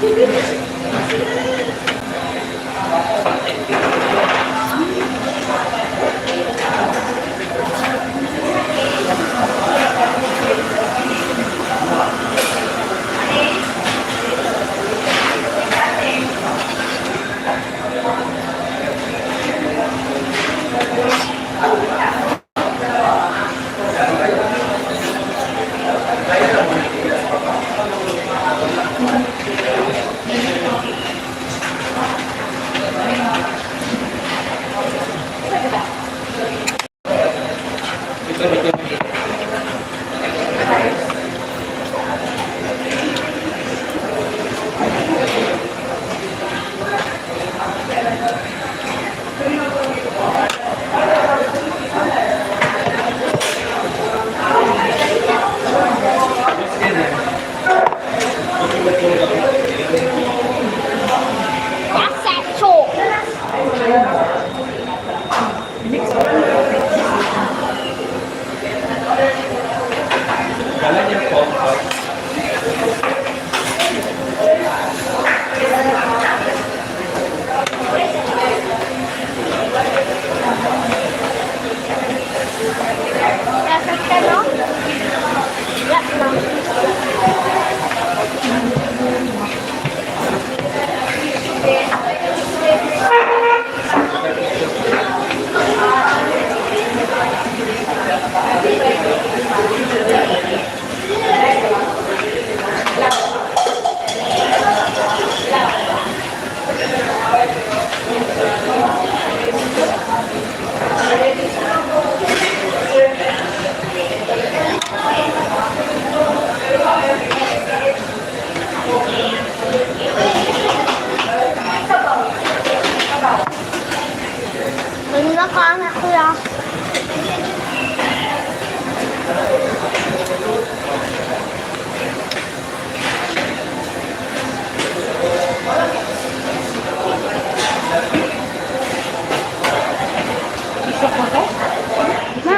That's Kala niya comfort. Dapat ka, no? Yeah, no. Ano na ka, anak ko lang. Ma,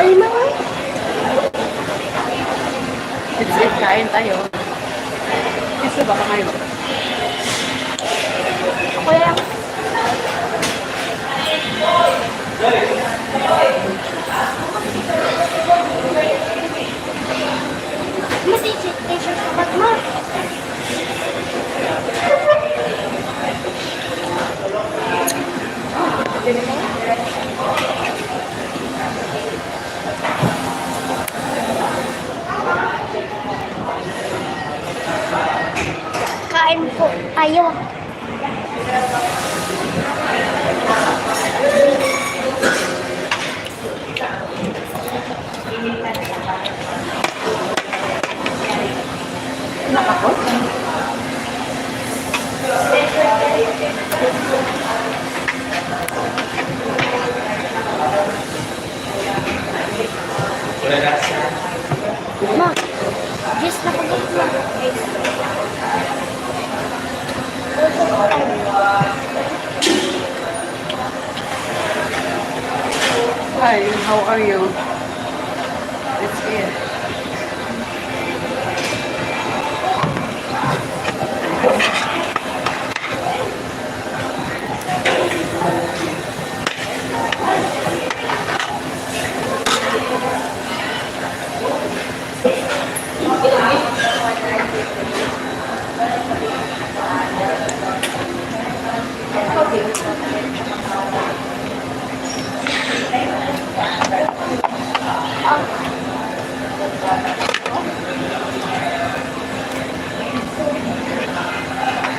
ay ma, ay. It's it, kain tayo. Isa ba ka ngayon? Ako lang. Mas isip sapat mo. Kain po tayo. Nakakot? Wala lasa. Ma, just na pag ma. Hi, how are you? It's it.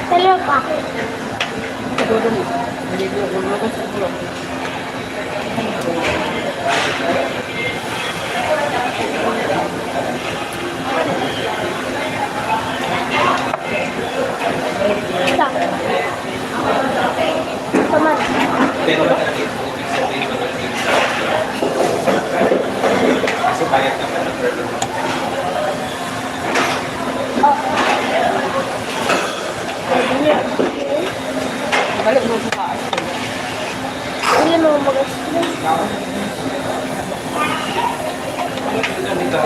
Dalawa pa ako. Siguro mo. Hindi ko ako siguro. Isa. Tama. Pero ibig sabihin mag kasi bayad naman ng revenue. Oh. Balik mo sa taas. Hindi mo mag-explain. Dito.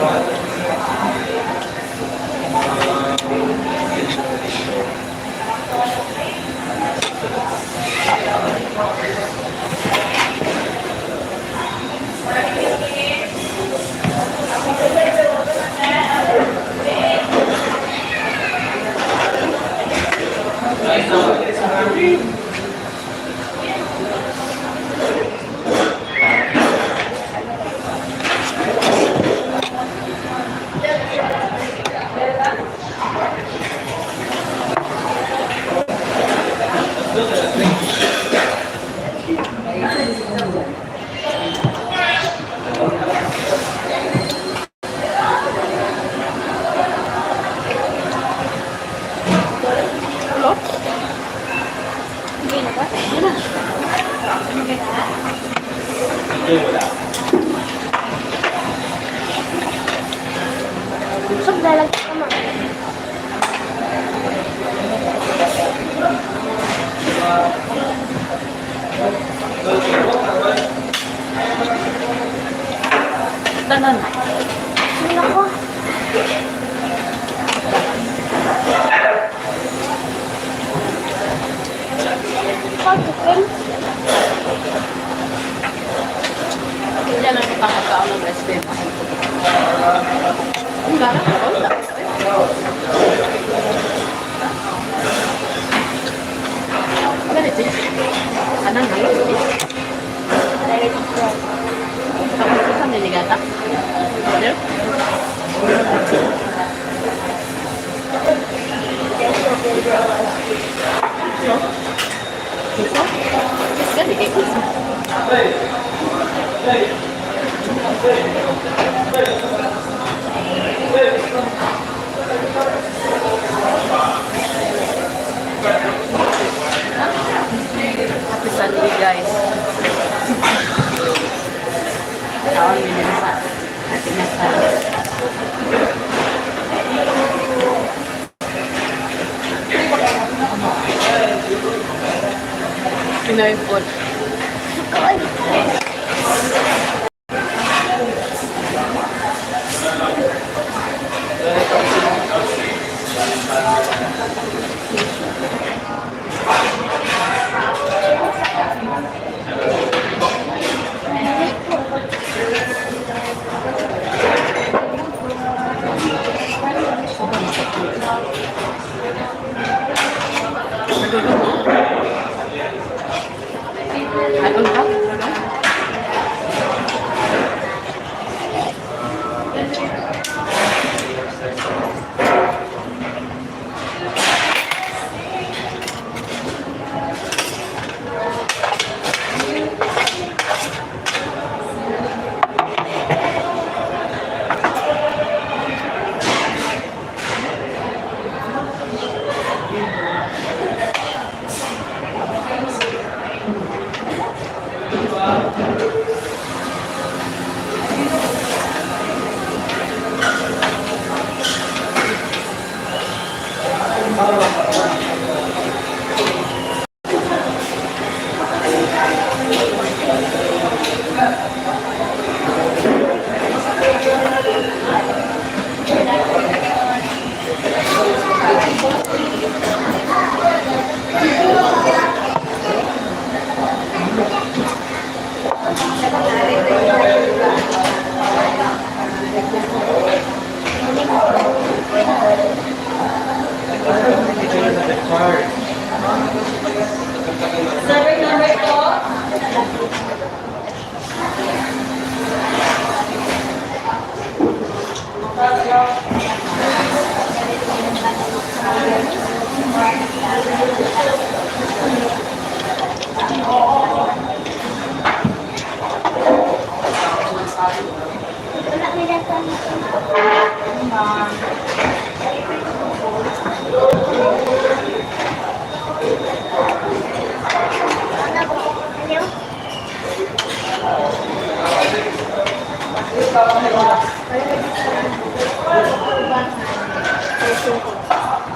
Hello? Hindi na ba? Yan na. Hindi, wala. Busog dalag ka ma. Tanan. Ano ko? Ikaw, chicken? Hindi lang nakakakaon ng rice din. Ang gara ko. Ganito. Kanan na yun. Kapag ko sa niligata. Order? So? Piso? Gani kay piso. Happy Sunday, guys. Taon din sa ating nasa. Pinoy food. Ano ba? Wala may datan. Ano?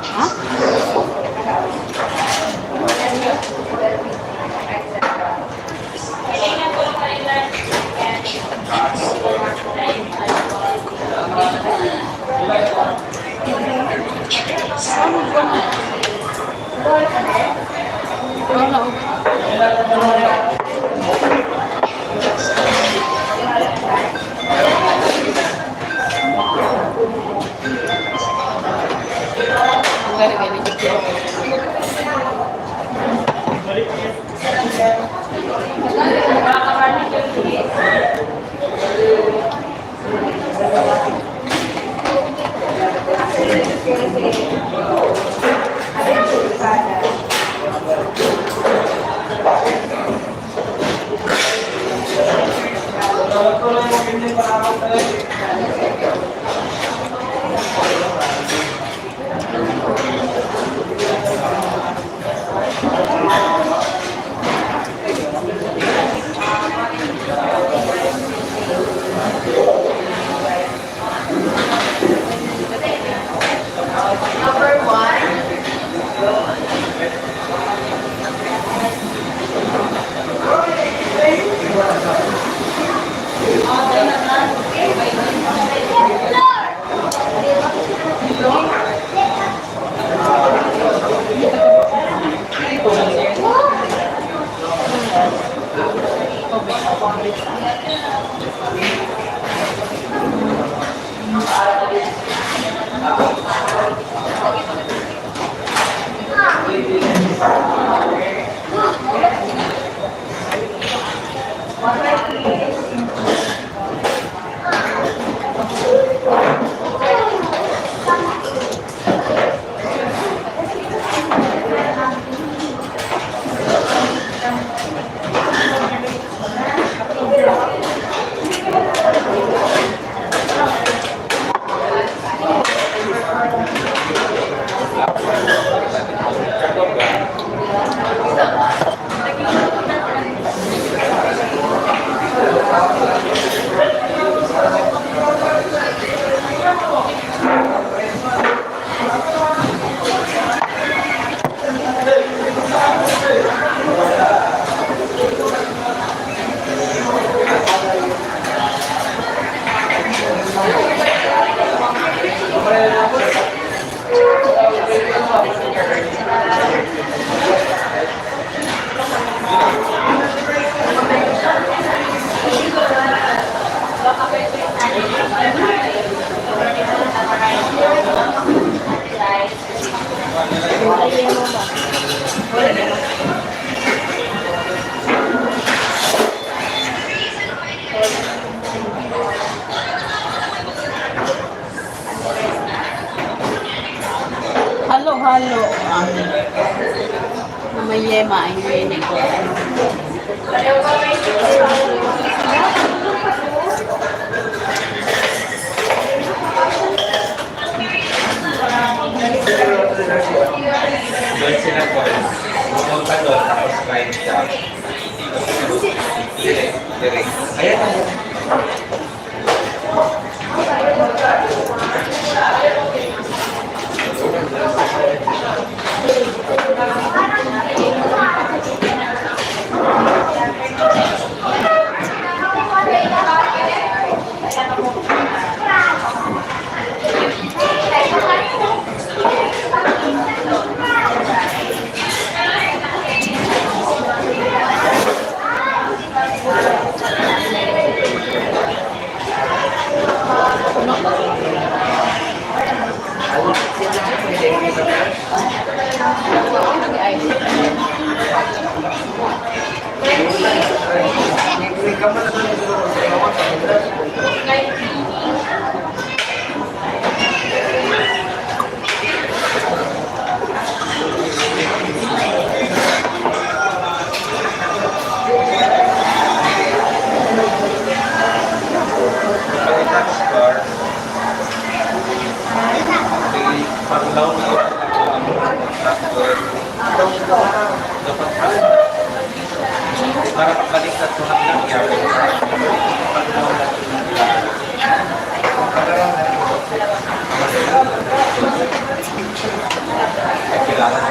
Ha? Wala. Ang gani gani. Number 1. Halo-halo ang na may yema ang yun ko. Doon sila po. Pumunta doon, tapos ride siya. Dire, dire. Ayan. Pag-tax car, panglaw na tractor. Dapat para pabalik sa tuhak ng yari. Panglaw na kailangan.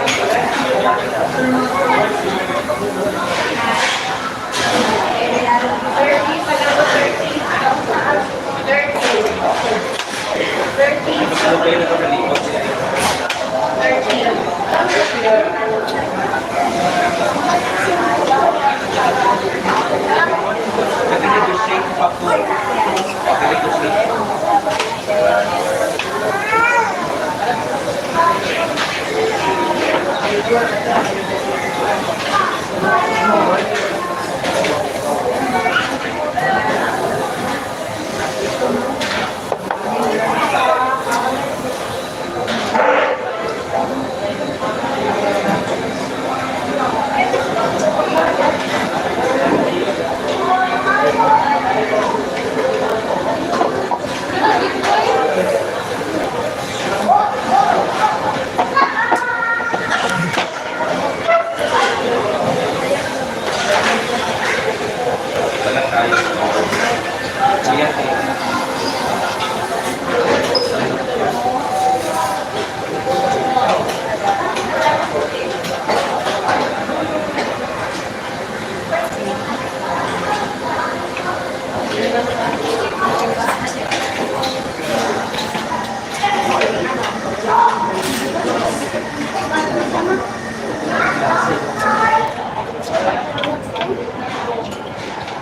Ano ba yung nakakalipot siya? Dili ko shake pa po. Dili ko shake. Wala tayo. Ayan eh.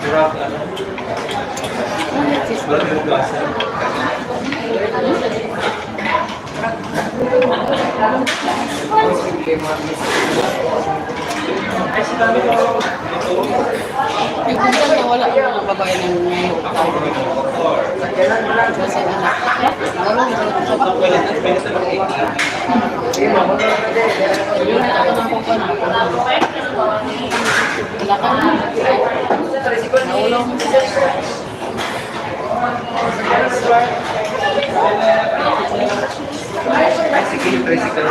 Murag ano? Murag yung gasa. Ay, si Tami ko. Ito. Yung kuntan na wala ang mga babae ng ngayon. Kasi anak. Wala na sila sa Wala na, pwede sa mga Yun na ako ng kumpanya. Wala ka na. Naulong. Ay, sige, tricycle.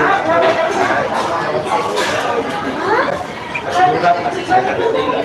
Mas mura kasi sa Manila.